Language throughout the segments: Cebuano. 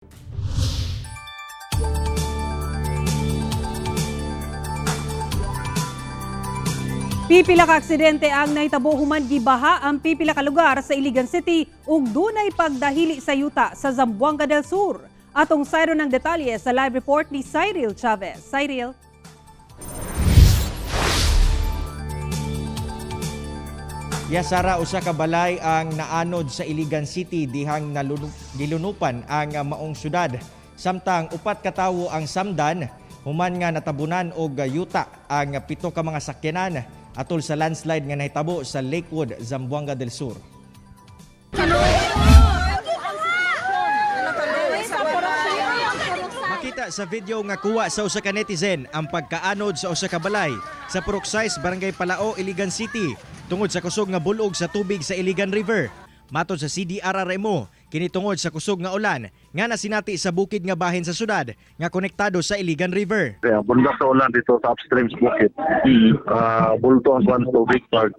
Pipila ka aksidente ang nahitabo human gibaha ang pipila ka lugar sa Iligan City ug dunay pagdahili sa yuta sa Zamboanga del Sur. Atong sayro ng detalye sa live report ni Cyril Chavez. Cyril. Yes, Sara, usa ka balay ang naanod sa Iligan City dihang gilunupan ang maong syudad. Samtang upat ka tawo ang samdan, human nga natabunan og yuta ang pito ka mga sakyanan atol sa landslide nga nahitabo sa Lakewood, Zamboanga del Sur. Makita sa video nga kuha sa usa ka netizen ang pagkaanod sa usa ka balay sa Purok 6, Barangay Palao, Iligan City tungod sa kusog nga bulog sa tubig sa Iligan River. Matod sa CDRRMO, kini tungod sa kusog nga ulan nga nasinati sa bukid nga bahin sa syudad nga konektado sa Iligan River. Kaya bundak sa ulan dito sa upstream sa bukid. Bulto ang kuan tubig pag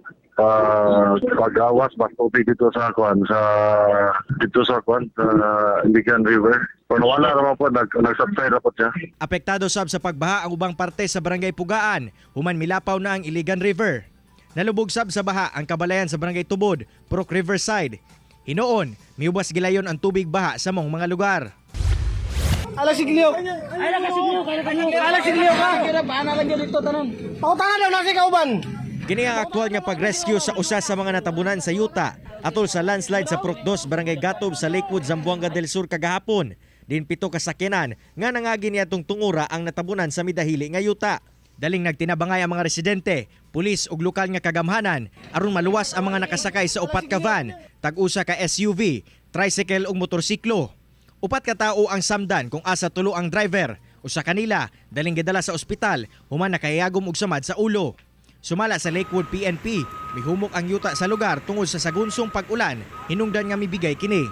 pagawas ba tubig dito sa kuan sa dito sa kuan sa Iligan River. Pero wala naman po, nag-subside na po siya. Apektado sab sa pagbaha ang ubang parte sa Barangay Pugaan, human milapaw na ang Iligan River. Nalubog sab sa baha ang kabalayan sa Barangay Tubod, Purok Riverside. Hinoon, miubas gilayon ang tubig baha sa mong mga lugar. Ala sigliw. Ala ka sigliw, kaya ka Ala sigliw ka. Pautangan daw nasi kauban. Kini ang aktual nga pag-rescue sa usa sa mga natabunan sa yuta atol sa landslide sa Purok 2, Barangay Gatob sa Lakewood, Zamboanga del Sur kagahapon. Din pito ka sakyanan nga nangagi niadtong tungura ang natabunan sa midahili nga yuta. Daling nagtinabangay ang mga residente, pulis ug lokal nga kagamhanan aron maluwas ang mga nakasakay sa upat ka van, tag-usa ka SUV, tricycle ug motorsiklo. Upat ka tao ang samdan kung asa tulo ang driver. Usa kanila daling gidala sa ospital human nakahiyagom og samad sa ulo. Sumala sa Lakewood PNP, mihumok ang yuta sa lugar tungod sa sagunsong pag-ulan, hinungdan nga mibigay kini.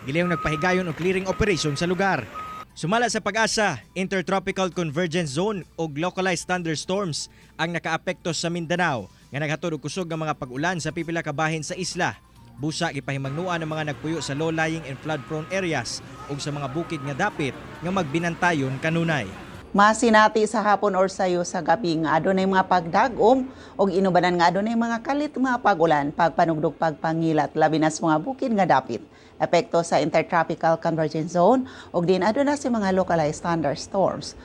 Gilayong nagpahigayon og clearing operation sa lugar. Sumala sa Pag-asa, Intertropical Convergence Zone og localized thunderstorms ang nakaapekto sa Mindanao nga naghatod og kusog nga mga pag-ulan sa pipila ka bahin sa isla. Busa gipahimangnuan ang mga nagpuyo sa low-lying and flood-prone areas ug sa mga bukid nga dapit nga magbinantayon kanunay. Masinati sa hapon or sayo sa gabi nga adunay mga pagdag-om og inubanan nga adunay mga kalit mga pagulan, pagpanugdog, pagpangilat, labi na sa mga bukid nga dapit. Epekto sa Intertropical Convergence Zone ug din aduna sa mga localized thunderstorms.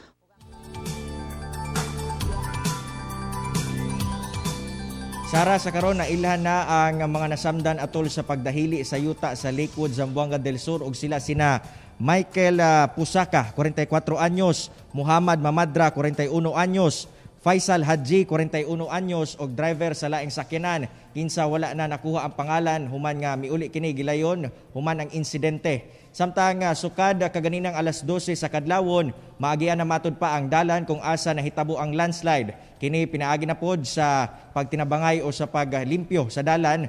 Sara, sa karon nailhan na ang mga nasamdan atol sa pagdahili sa yuta sa Lakewood, Zamboanga del Sur ug sila sina Michael Pusaka, 44 anyos, Muhammad Mamadra, 41 anyos, Faisal Hadji, 41 anyos ug driver sa laing sakyanan kinsa wala na nakuha ang pangalan human nga miuli kini gilayon human ang insidente. Samtang sukad kaganinang alas 12 sa kadlawon, maagian na matud pa ang dalan kung asa nahitabo ang landslide. Kini pinaagi na pod sa pagtinabangay o sa paglimpyo sa dalan,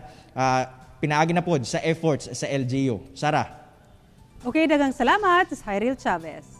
pinaagi na pod sa efforts sa LGU. Sara. Okay, daghang salamat, Cyril Chavez.